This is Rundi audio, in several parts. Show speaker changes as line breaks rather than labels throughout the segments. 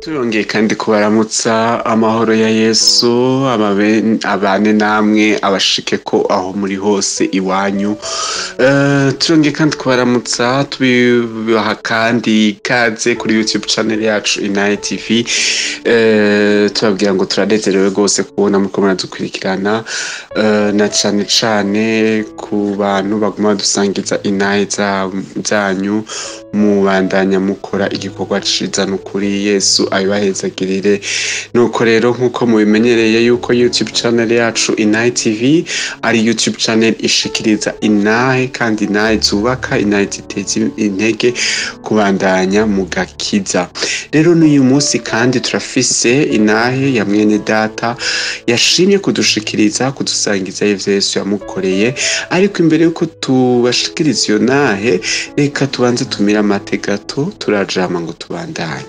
Turongeye kandi kubaramutsa amahoro ya Yesu abane namwe abashike ko aho muri hose iwanyu. Turongeye kandi kubaramutsa tubibaha kandi ikaze kuri YouTube channel yacu Inaye TV. Tubabwira ngo turanezerewe rwose kubona muriko muradukurikirana, na cane cane ku bantu baguma badusangiza inaye zanyu, mubandanya mukora igikorwa ciza n'ukuri. Yesu abibahezagirire. Nuko rero nkuko mubimenyereye yuko YouTube channel yacu Inaye TV ari YouTube channel ishikiriza inahe kandi inahe zubaka, inahe ziteza intege kubandanya mu gakiza. Rero n'uyu munsi kandi turafise inahe ya mwene data yashimye kudushikiriza, kudusangiza ivyo Yesu yamukoreye. Ariko imbere yuko tubashikiriza iyo nahe, reka tubanze tumire amate gato, turajama ngo tubandanye.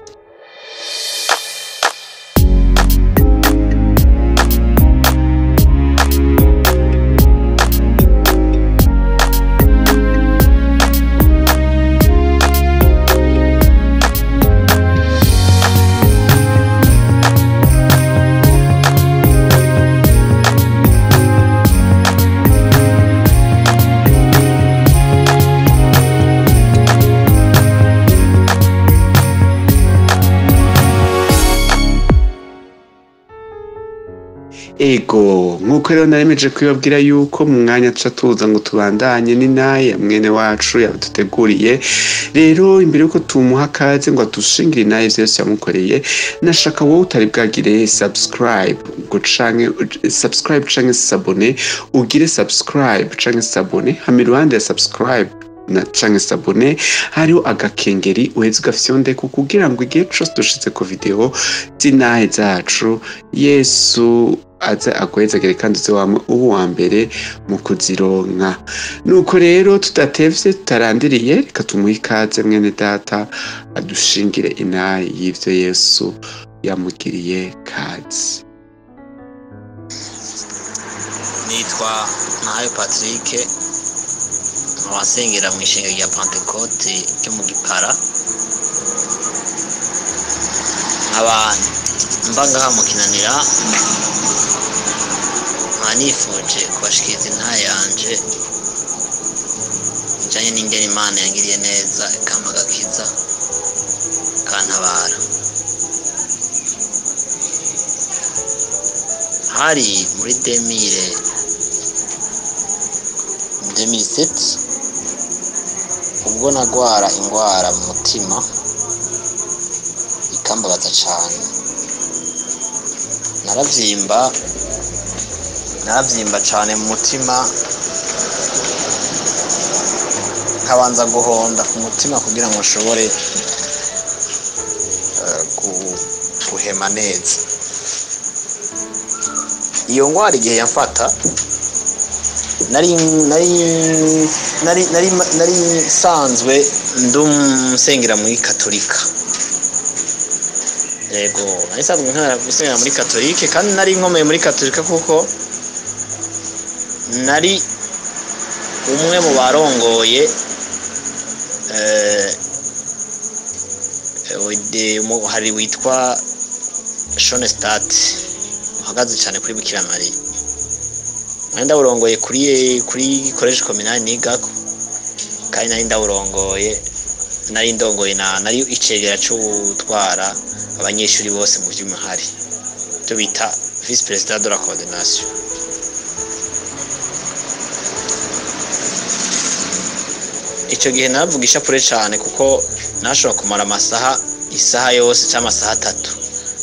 Ego, nkuko rero naremeje kubabwira yuko mu mwanya tuca tuza ngo tubandanye n'inaye mwene wacu yaduteguriye. Rero imbere yuko tumuha akaze ngo adushingire inaye vyose yamukoreye, nashaka wowe utari bwagire subscribe ngo canke subscribe canke s'abonner, ugire subscribe canke s'abonner, hama iruhande ya subscribe na canke s'abonner hariho agakengeri uheze ugafyondeka kugira ngo igihe cose dushize ku video z'inahe zacu Yesu aze aguhezagire kandi uze wame uba uwa mbere mu kuzironka. Nuko rero tudatevye tutarandiriye, reka tumuhe ikaze mwene data adushingire inahe y'ivyo Yesu yamugiriye. Kaze.
Nitwa Nahayo Patrick, nkaba nsengera mu ishengero rya Pentecote ryo mu Gipara, nkaba mba ngaha mu Kinanira. Nkaba nifuje kubashikiriza intahe yanje ijanye n'ingene Imana yangiriye neza ikampa agakiza ikantabara. Hari muri 2007 ubwo nagwara ingwara mu mutima ikambabaza cane, naravyimba cane mu mutima, nkabanza guhonda ku mutima kugira ngo nshobore guhema neza. Iyo ngwara igihe yamfata nari nsanzwe ndumsengera muri Katolika. Yego, nari nsanzwe nsengera muri Katolike kandi nari nkomeye muri Katolika kuko nari umwe mu barongoye hari witwa Schoenstatt uhagaze cyane kuri Bikira Mariya. Nari ndawurongoye kuri college communale nigako, kandi nari ndawurongoye, nari ndongoye na nari icegera c'utwara abanyeshuri bose mu vy'umuhari, ivyo bita vice président de la coordination. Ico gihe naravuga ishapure cane kuko nashobora kumara amasaha, isaha yose canke amasaha atatu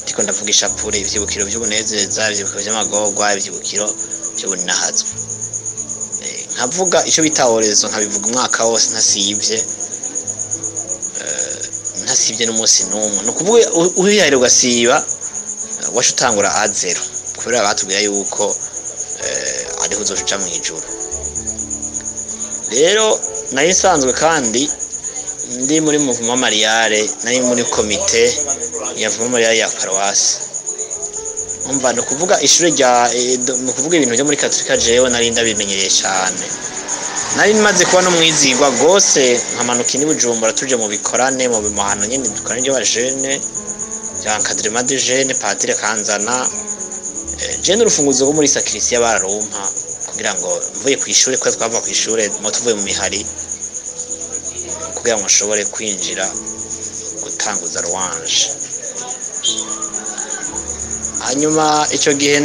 ndiko ndavuga ishapure, ivyibukiro vy'ubunezeza, ivyibukiro vy'amagorwa, ivyibukiro vy'ubunahazwa. Nkavuga ico bita orezo, nkabivuga umwaka wose ntasivye n'umunsi n'umwe. Ni ukuvuga uhihahira ugasiba, waca utangura A zero, kubera batubwira yuko ariho uzoca uja mw'ijuru. Rero nari nsanzwe kandi ndi muri mouvement mariale, nari muri komite ya mouvement mariale ya paroisse. Umva, ni ukuvuga ishure rya, ni ukuvuga ibintu vyo muri Katolika jewe nari ndabimenyereye cane. Nari maze kuba n'umwizigwa gose, nkamanuka i Bujumbura tuje mu bikorane, mu bimahano nyene dukorane by'abajene. Bya encadrement de jeunes, padiri akanzana. Je n'urufunguzo rwo muri sakrisiya bararumpa kugira ngo mvuye ku ishure, kuko twava ku ishure mo tuvuye mu mihari, kugira ngo nshobore kwinjira gutanguza louange. Hanyuma ico gihe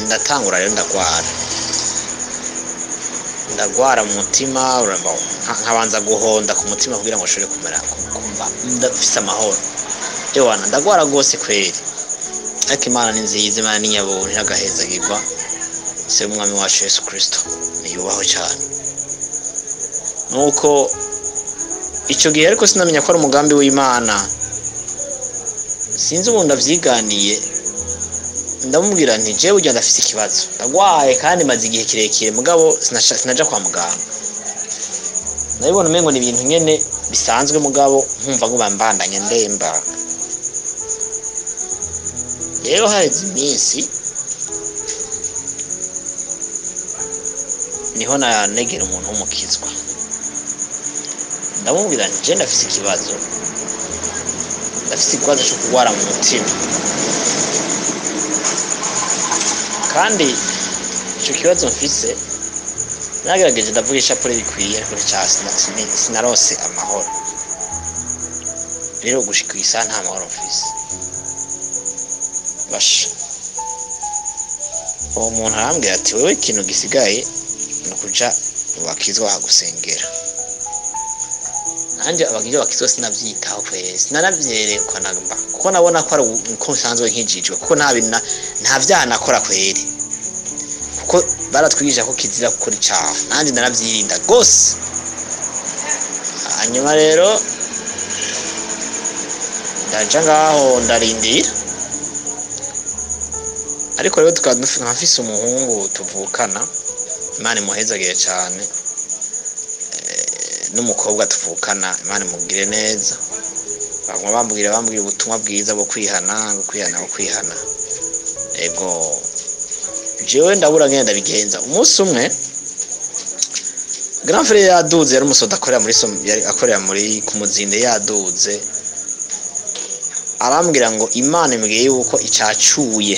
ndatangura rero ndagwara mu mutima, nkabanza guhonda ku mutima kugira ngo nshobore kumera kumva ndafise amahoro. Ewana ndagwara rwose kweri, ariko Imana ni nziza, Imana ni nyabuntu, iragahezagirwa. Se umwami wacu Yesu Kristo niyubahwe cyane. Nuko icyo gihe ariko sinamenya ko ari umugambi w'Imana, sinzi ubu ndavyiganiye, ndamubwira nti jewe burya ndafise ikibazo, ndagwaye kandi maze igihe kirekire, mugabo sinaja kwa muganga. Nabibona umengo ni ibintu nyene bisanzwe, mugabo nkumva ngo bambandanye ndemba. Rero haheze iminsi niho nanegera umuntu w'umukizwa, ndamubwira nti je ndafise ikibazo, ndafise ikibazo cyo kurwara mu mutima, kandi ico kibazo mfise nagerageje ndavuga ishapure bikwiye, ariko sinarose amahoro. Rero gushika isaha nta mahoro mfise. Basha uwo muntu arambwira ati wewe ikintu gisigaye ni ukuja mu bakizwa bakagusengera. Nanje abakizwa bakizwa sinavyitaho kweri, sinanavyerekwa namba, kuko nabona ko ari uko nsanzwe nkijijwe, kuko nta vyaha nakora kweri, kuko baratwigisha ko kizira gukora icaha, nanje naravyirinda gose. Hanyuma rero ndaja ngaho ndarindira, ariko rero tukaba nkafise umuhungu tuvukana, Imana imuhezagire cane, n'umukobwa tuvukana, Imana imugire neza. Baguma bambwira ubutumwa bwiza bwo kwihana, bwo kwihana, bwo kwihana. Ego jewe ndabura ngenda ndabigenza. Umunsi umwe Grand frère yaduze, yari umusoda akorera muri yari akorera muri ku Muzinde, yaduze arambwira ngo Imana imbwiye yuko icacuye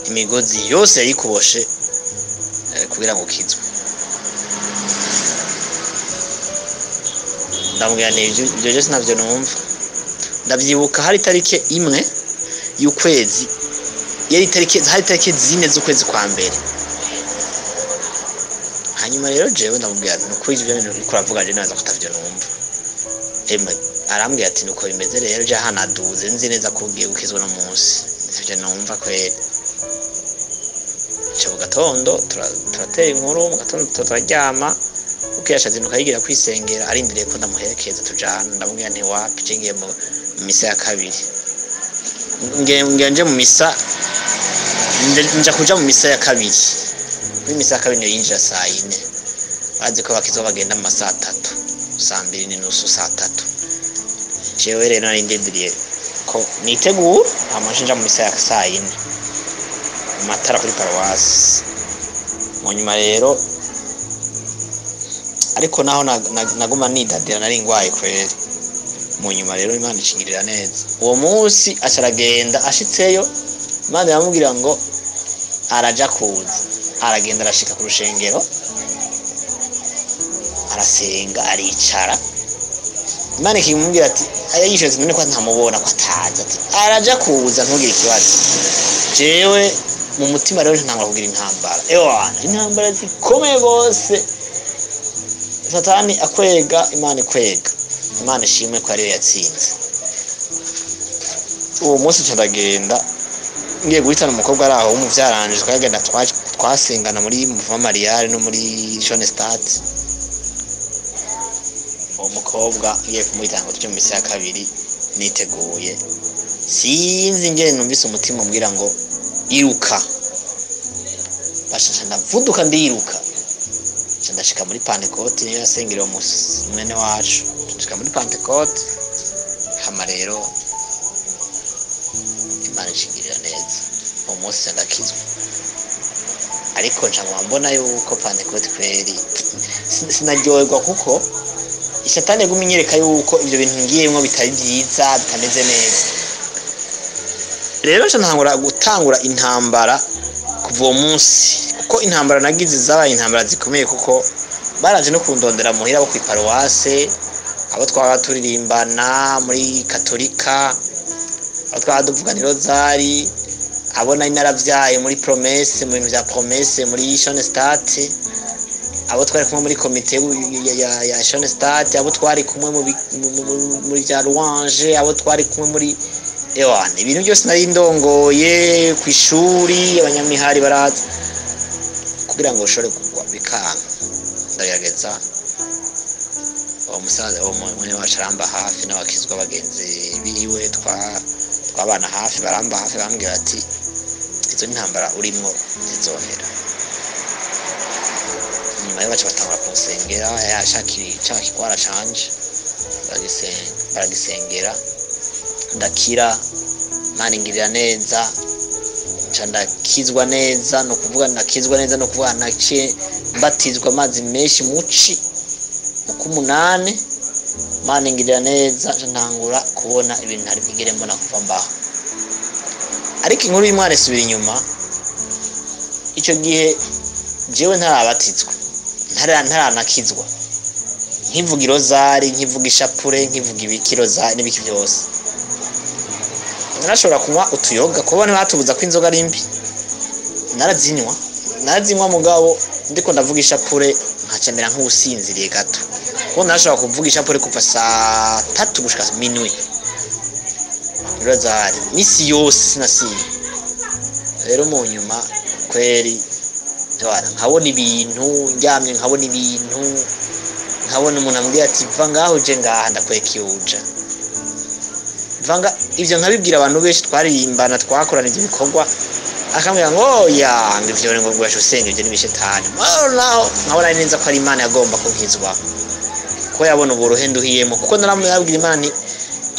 imigozi yose yayikuboshe kugira ngo ukizwe. Ndamubwira nti ibyo byose ntabyo numva. Ndavyibuka hari itariki imwe y'ukwezi, yari itariki, hari itariki 4 z'ukwezi kwa mbere. Hanyuma rero jewe ndamubwira nti nukuri ivyo bintu uriko uravuga je naza kutavyo numva. Emwe arambwira ati nuko bimeze rero, je hanaduze nzi neza ko ugiye gukizwa no munsi, sivyo numva kweri. Mu gatondo turatera inkuru, mu gatondo turaryama, ukiyasha azinduka yigira kwisengera, arindiriye ko ndamuherekeza tujana. Ndamubwira nti wapi, je ngiye mu misa ya kabiri, ngiye nje mu misa, nja kuja mu misa ya kabiri. Muri misa ya kabiri niyo yinjira saa 4, bazi ko bakizwa bagenda mu masaha 3, saa 2:30, saa 3. Jewe rero nari ndindiriye ko nitegura hama nje mu misa ya saa 4 amatara kuri paruwasi. Mu nyuma rero ariko naho naguma nidadira, nari ngwaye kweri. Mu nyuma rero Imana ishingirira neza. Uwo munsi acaragenda, ashitseyo Imana iramubwira ngo araja kuza. Aragenda arashika ku rushengero, arasenga, aricara. Imana ikimubwira ati aya yishoze none ko ntamubona ko ataza, ati araja kuza ntugire ikibazo. Jewe mu mutima rero ntangura kugira intambara, ewana intambara zikomeye gose, Satani akwega, Imana ikwega. Imana ishimwe ko ariyo yatsinze. Uwo munsi ndagenda ngiye guhitana umukobwa ari aho w'umuvyaranje, twagenda twasengana muri Muvuma Mariale no muri Jeune Stade. Uwo mukobwa ngiye kumuhitana ngo tuje mu misa ya kabiri, niteguye, sinzi ingene numvise umutima umbwira ngo iruka. Bashasha ndavuduka ndiruka, ndashika muri Pentecote, niyo yasengera mwene wacu. Ndashika muri Pentecote, hama rero Imana ishingirira neza. Uwo munsi ndakizwa, ariko nca mbona yuko Pentecote kweri sinaryoherwa, kuko Ishatani yagumye inyereka yuko ivyo bintu ngiyemwo bitari vyiza, bitameze neza. Rero nca ntangura gutangura intambara kuva uwo munsi, kuko intambara nagize zabaye intambara zikomeye, kuko baraje no kundondera muhira bo kw'iparuwase, abo twaba turirimbana muri katolika, abo twaba tuvugana irozari, abo nari naravyaye muri promesse, mu bintu vya promesse muri Schoenstatt, abo twari kumwe muri komite ya Schoenstatt, abo twari kumwe muri vya louange, abo twari kumwe muri ewana ibintu byose nari ndongoye kw'ishuri, abanyamihari baraza kugira ngo ushobore kugwa bikanga. Ndagerageza, uwo musaza, uwo mwene wacu aramba hafi, n'abakizwa bagenzi biwe twabana hafi baramba hafi, bambwira ati izo ntambara urimwo zizohera. Nyuma yo baca batangura kunsengera, yashakira ca kigwara canje, baragisengera ndakira. Imana ingirira neza, nca ndakizwa neza. No kuvuga ndakizwa neza, no kuvuga naciye mbatizwa amazi menshi muci mu kumunani. Imana ingirira neza, nca ntangura kubona ibintu ntari bwigere mbona kuva mbaho. Ariko inkuru y'Imana isubira inyuma. Ico gihe jewe ntarabatizwa, ntaranakizwa, nkivuga irozari, nkivuga ishapure, nkivuga ibiki rozari n'ibiki byose, narashobora kunywa utuyoga, kuko ntibatubuza ko inzoga ari mbi. Narazinywa, mugabo ndiko ndavuga ishapure nkacamera nk'usinziriye gato, kuko narashobora kuvuga ishapure kuva saa 3 gushika minuit, irozari misi yose sinasiba. Rero mu nyuma kweri nkabona ibintu ndyamye, nkabona ibintu, nkabona umuntu ambwira ati va ngaho uje ngaha ndakwereka iyo uja, vanga. Ivyo nkabibwira abantu benshi twaririmbana, twakorana ivyo bikorwa, akambwira ngo oya, ngo ivyo ngo ngo usenga ivyo n'ibishetani. Naho nkabona neza ko ari Imana yagomba kunkizwa, ko yabona uburuhe nduhiyemo, kuko naramubwira Imana nti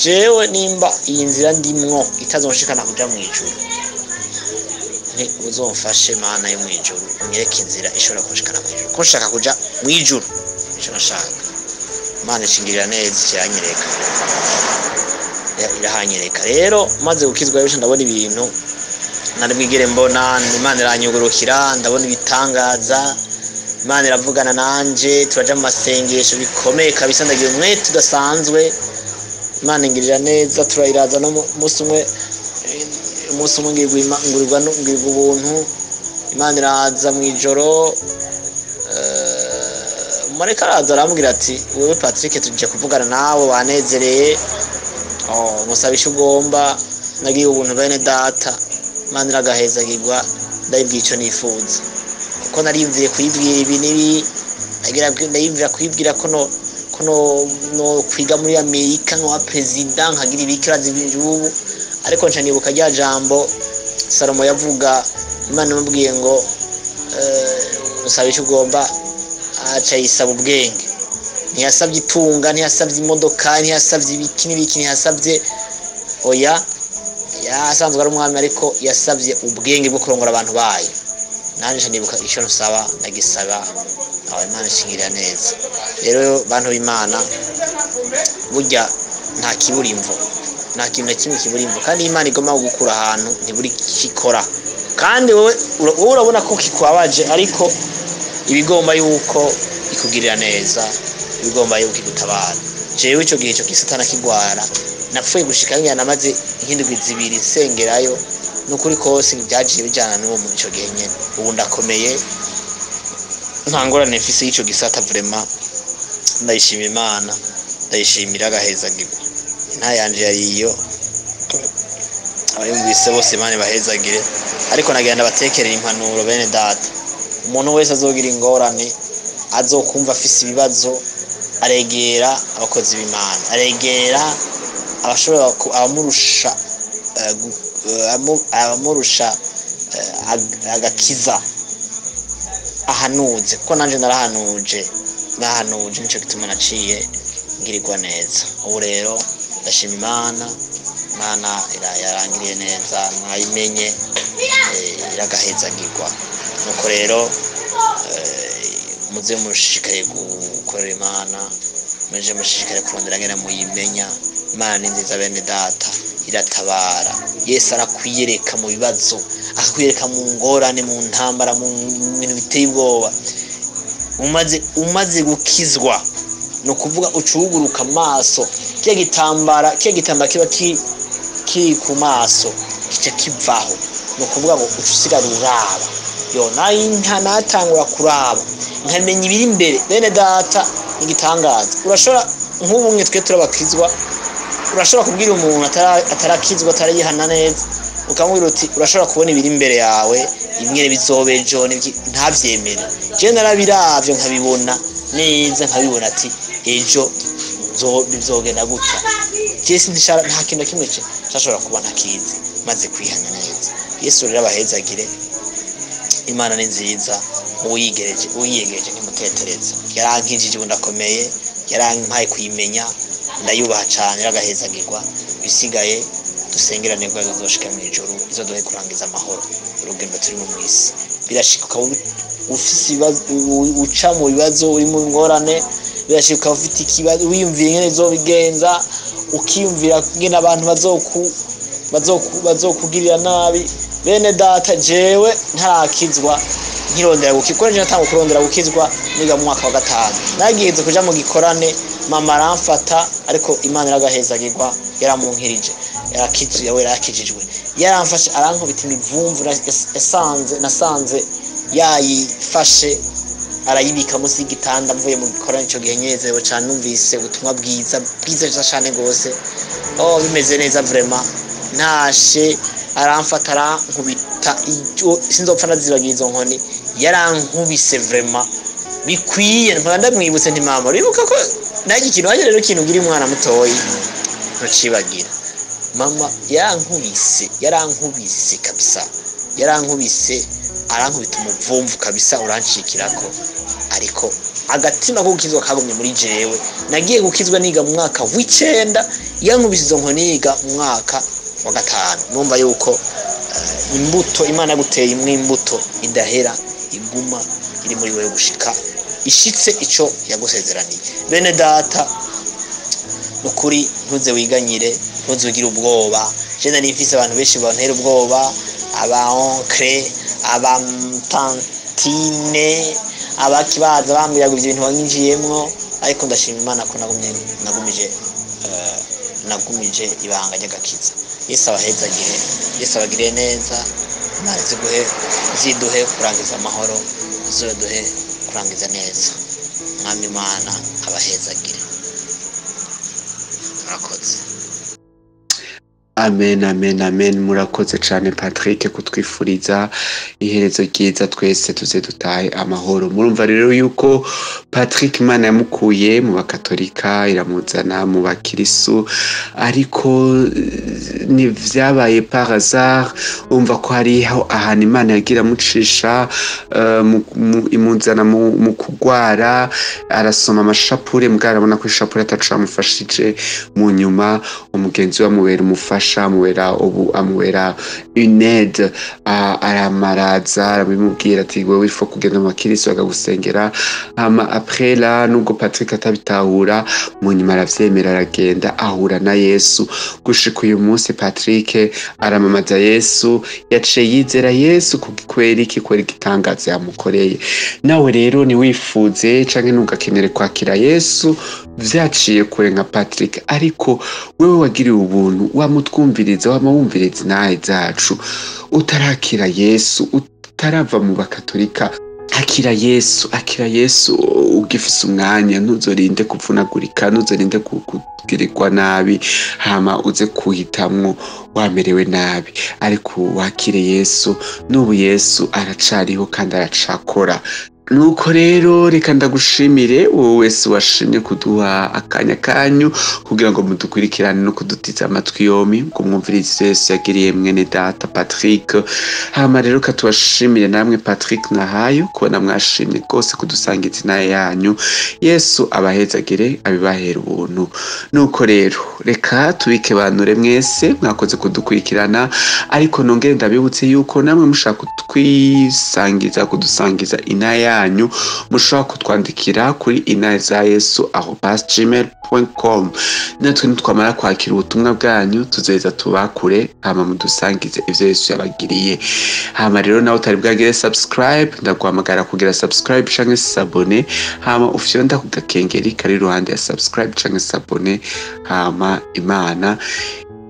jewe nimba iyi nzira ndimwo itazonshikana kuja mw'ijuru, nti uzomfashe Mana yo mw'ijuru, unyereke inzira ishobora kunshikana mw'ijuru, ko nshaka kuja mw'ijuru, nico nashaka. Imana ishingirira neza, kiranyereka, irahanyereka. Rero maze gukizwa rero ndabona ibintu nari bwigere mbona. Imana iranyugurukira, ndabona ibitangaza, Imana iravugana nanje, turaja mu masengesho bikomeye kabisa, ndagira umwete udasanzwe. Imana ingirira neza, turayiraza no umunsi umwe, umunsi umwe ngurirwa ubuntu. Imana iraza mw'ijoro, marayika araza arambwira ati wewe Patrick, tuje kuvugana nawe, wanezereye, musaba icyo ugomba. Nagiye ubuntu bene data, Imana iragahezagirwa, ndayibwira icyo nifuza, kuko nariyumviye kuyibwira ibi n'ibi, ndayumvira kuyibwira ko no kwiga muri Amerika nka perezida, nkagira ibikirazi by'ubu. Ariko nca nibuka rya jambo Salomo yavuga, Imana imubwiye ngo usaba icyo ugomba, aca yisaba ubwenge. Ntiyasabye itunga, ntiyasabye imodoka, ntiyasabye ibiki n'ibiki, ntiyasabye oya, yasanzwe ari umwami, ariko yasabye ubwenge bwo kurongora abantu bayo. Nanje nibuka icyo nsaba, ndagisaba, aho Imana ishingirira neza. Rero bantu b'Imana, burya nta kibura imvo, nta kintu na kimwe kibura imvo, kandi Imana igomba gukura ahantu ntiburi kikora, kandi wowe urabona ko kikwabaje, ariko ibigomba yuko ikugirira neza, ibigomba yuko igutabara. Jewe ico gihe ico gisatana kigwara, napfuye gushika ngira namaze nk'indwi 2 nsengerayo, nukuri kose byagiye bijana n'uwo mu ico gihe nyene. Ubu ndakomeye, nta ngorane mfise y'ico gisata, vraiment ndayishima Imana, ndayishimira agahezagirwa. Inta yanje yariyo, abayumvise bose Imana ibahezagire. Ariko nagira ndabatekerera impanuro bene data, umuntu wese azogira ingorane, azokumva afise ibibazo, aregera abakozi b'Imana, aregera abashobora abamurusha abamurusha agakiza, ahanuze, kuko nanje narahanuje, nico gituma naciye ngirirwa neza. Ubu rero ndashima Imana, Imana yarangiriye neza, mwayimenye, iragahezagirwa. Nuko rero muze mushishikaye gukorera Imana, Muje mushishikare kurondera ngene muyimenya. Imana ni nziza bene data, iratabara. Yesu arakwiyereka mu bibazo, akakwiyereka mu ngorane, mu ntambara, mu bintu biteye ubwoba. Umaze gukizwa, ni ukuvuga ucuguruka amaso, kiya gitambara kiba kiri ku maso kica kivaho, ni ukuvuga ngo uca usigara uraba. Yo natangura kuraba nkamenya ibiri imbere bene data, igitangaza. Urashobora nk'ubu mwe twe turabakizwa, urashobora kubwira umuntu atarakizwa, atarayihana neza, ukamubwira uti urashobora kubona ibiri imbere yawe, imwe bizobejo ntavyemere. Je narabiravyo nkabibona neza, nkabibona ati ejo bizogenda gutya. Je nta kintu kimwe nshobora kuba ntakizi maze kwihana neza. Yesu rero abahezagire. Imana ni nziza, uwiyegereje ntimutetereza. Yarankijije ubu ndakomeye, yarampaye kuyimenya, ndayubaha cyane, yaragahezagirwa. Bisigaye dusengerane ko izoshika mu ijuru, izoduhe kurangiza amahoro urugendo turimo mu isi. Birashika ukaba ufise ibibazo, uca mu bibazo, uri mu ngorane, birashika ukaba ufite ikibazo, wiyumviye ingene uzobigenza, ukiyumvira ingene abantu bazokugirira nabi. Bene data, jewe ntarakizwa, nkirondera gukizwa, nje natanga kurondera gukizwa niga mu mwaka wa 5. Nagiye kuja mu gikorane, mama aramfata, ariko Imana iragahezagirwa, yaramunkirije, yarakijije, yarakijijwe, yaramfashe arankubita imivumvu nasanze yayifashe arayibika munsi y'igitanda. Mvuye mu gikorane ico gihe nyezewe cyane, numvise ubutumwa bwiza bwiza cyane gose, oh bimeze neza vraiment. Ntashe aramfata arankubita, sinzopfa ndazibagira izo nkoni, yarankubise vraiment bikwiye. Mpora ndamwibutse nti mama uribuka ko naje ikintu waje rero ikintu ugira umwana mutoyi ntucibagira. Mama yarankubise kabisa, yarankubise arankubita umuvumvu kabisa, urancikirako. Ariko agatima ko gukizwa kagumye muri jewe. Nagiye gukizwa niga mu mwaka w'9, yankubise izo nkoni niga mu mwaka wa 5. Numva yuko imbuto Imana yaguteye imwe, imbuto idahera, iguma iri muri wewe gushika ishitse ico yagusezeraniye. Bene data, nukuri ntuze wiganyire, ntuze ugire ubwoba. Je nari mfise abantu benshi bantera ubwoba, aba oncre, aba tantine, abakibaza bambwira ngo ivyo bintu wanyinjiyemwo, ariko ndashima Imana ko nagumije ibanga ry'agakiza. Yesu abahezagire, Yesu abagirire neza. Imana ziduhe kurangiza amahoro, ziduhe kurangiza neza. Mwami Imana abahezagire. Murakoze.
Amen, amen, amen. Murakoze cyane Patrick kutwifuriza iherezo ryiza, twese tuze dutahe amahoro. Murumva rero yuko Patrick Imana yamukuye mu bakatolika iramuzana mu bakirisu, ariko ni vyabaye par hasard. Umva ko hariho ahantu Imana yagira amucisha, imuzana mu kugwara, arasoma amashapure, mbwa arabona ko ishapure ataco yamufashije. Mu nyuma umugenzi we amubera umufasha, amubera ubu, amubera une aide, aramaraza, arabimubwira ati wewe ifo kugenda mu bakirisu bakagusengera. Hama après là, nubwo Patrick atabitahura, mu nyuma aravyemera, aragenda ahura na Yesu. Gushika uyu munsi Patrick aramamaza Yesu, yaciye yizera Yesu kubera iki? Kubera igitangaza yamukoreye. Nawe rero ntiwifuze canke ntugakenere kwakira Yesu vyaciye kure nka Patrick, ariko wewe wagiriwe ubuntu, wamutwumviriza, wamawumviriza inahe zacu, utarakira Yesu, utarava mu bakatolika, akira Yesu, akira Yesu ugifise umwanya. Ntuzorinde kuvunagurika, ntuzorinde kugirirwa nabi, hama uze kuhitamwo wamerewe nabi. Ariko wakire Yesu, n'ubu Yesu aracariho kandi aracakora. Nuko rero reka ndagushimire wowe wese washimye kuduha akanya kanyu kugira ngo mudukurikirane no kudutiza amatwi yomi ngo mwumvirize Yesu yagiriye mwene data Patrick. Hama rero katubashimire namwe Patrick Nahayo kubona mwashimye rwose kudusangiza inaye yanyu. Yesu abahezagire, abibahera ubuntu. Nuko rero reka tubike banure mwese mwakoze kudukurikirana, ariko nongere ndabibutse yuko namwe mushaka kutwisangiza, kudusangiza inaye yanyu mushobora kutwandikira kuri inazayesu@gmail.com. Natwe nitwamara kwakira ubutumwa bwanyu, tuzeza tubakure, hama mudusangize ivyo Yesu yabagiriye. Hama rero nawe utari bwagire subscribe, ndaguhamagara kugira subscribe canke s'abonner, hama ufyonda ku gakengeri kari iruhande ya subscribe canke s'abonner, hama Imana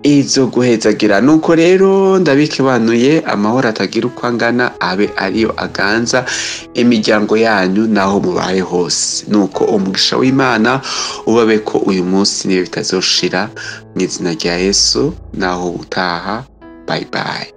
izo guhezagira. Nuko rero ndabikebanuye, amahoro atagira uko angana abe ariyo aganza imiryango yanyu naho mubaye hose. Nuko umugisha w'Imana ubabe ko uyu munsi niyo bitazoshira, mu izina rya Yesu. Naho utaha, bye bye.